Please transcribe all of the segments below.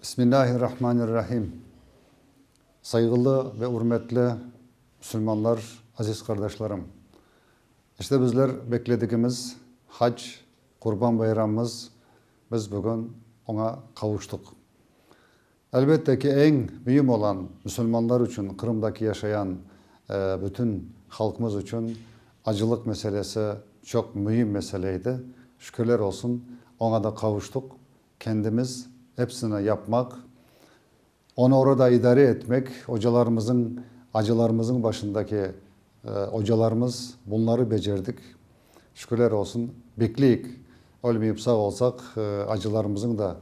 Bismillahirrahmanirrahim. Sayğılı ve ürmetli müsülmanlar, aziz qardaşlarım! İşte bizler bekledigimiz Hac, Qurban bayramımız, biz bugün oña qavuştıq. Elbette ki, eñ müim olan müsülmanlar içün, Qırımdaki yaşayan bütün halqımız içün acılıq meselesi çoq müim mesele edi. Şükürler olsun, oña da qavuştıq. Kendimiz epsini yapmaq, onı orada idare etmek, ocalarımızıñ, acılarımızıñ başındaki ocalarımız bunları becerdik. Şükürler olsun, bekleyik, ölmeyip sağ olsaq, acılarımızıñ da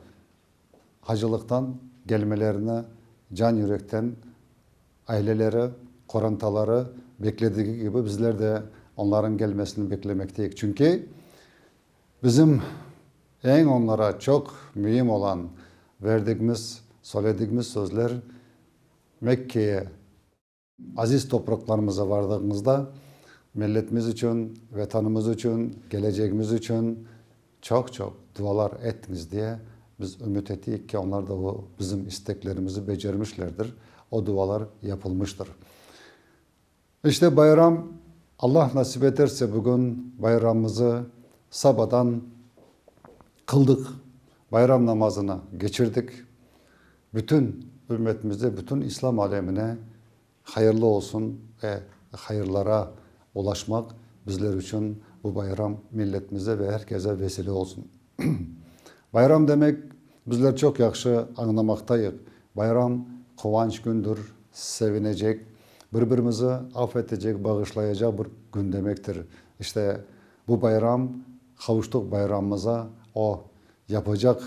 hacılıqtan gelmelerini can yürekten aileleri, qorantaları bekledigi kibi bizler de onlarıñ gelmesini beklemekteyik. Çünki bizim eñ onlara çoq müim olan verdigimiz, söyledigimiz sözler Mekkeye, Aziz topraqlarımıza vardığıñızda, milletimiz içün, Vetanımız içün, kelecegimiz içün çoq-çoq dualar ettiñiz diye biz ümüt eteyik ki, onlar da o bizim isteklerimizi becermişlerdir, o dualar yapılmıştır. İşte bayram, Allah nasip eterse bugün bayramımızı sabadan qıldıq, bayram namazını keçirdik. Bütün ümmetimize, bütün İslam alemine hayırlı olsun ve hayırlara ulaşmaq bizler içün bu bayram milletimize ve her kese vesile olsun. Bayram demek, bizler çoq yahşı añlamaqtayıq, bayram quvanç gündür, sevinecek, bir-birimizi af etecek, bağışlayacaq bir kün demektir. İşte, bu bayram, qavuştuq bayramımıza o Yapacaq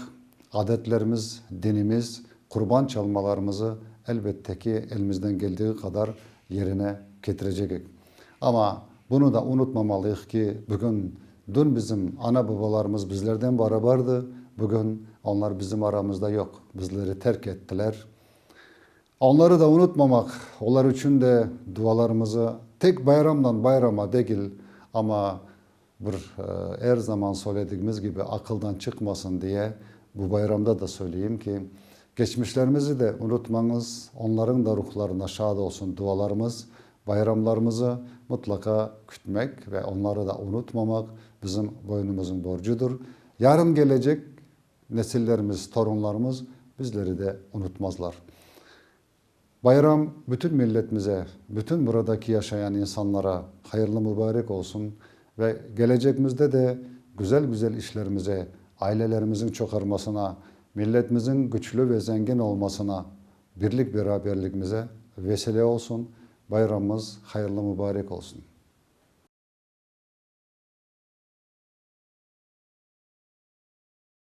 adetlerimiz, dinimiz, qurban çalmalarımızı elbette ki, elimizden keldiği qadar yerine ketirecegik. Amma bunı da unutmamalıyıq ki, bugün, dün bizim ana-babalarımız bizlerden barabardı, bugün onlar bizim aramızda yoq, bizleri terk ettiler. Onları da unutmamaq, olar içün de dualarımızı tek bayramdan bayrama degil, amma Bir, er zaman söyledigimiz kibi, aqıldan çıqmasın diye, bu bayramda da söyleyim ki, keçmişlerimizi de unutmañız, onlarıñ da ruhlarına şad olsun dualarımız, bayramlarımızı mıtlaqa kütmek ve onları da unutmamaq bizim boynumızıñ borcudır. Yarın kelecek nesillerimiz, torunlarımız bizleri de unutmazlar. Bayram bütün milletimize, bütün buradaki yaşayan insanlara hayırlı mübarek olsun ve gelecegimizde de güzel-güzel işlerimize, ailelerimizin çoqarmasına, milletimizin güçlü ve zengin olmasına, birlik-beraberligimize vesile olsun. Bayramımız hayırlı mübarek olsun.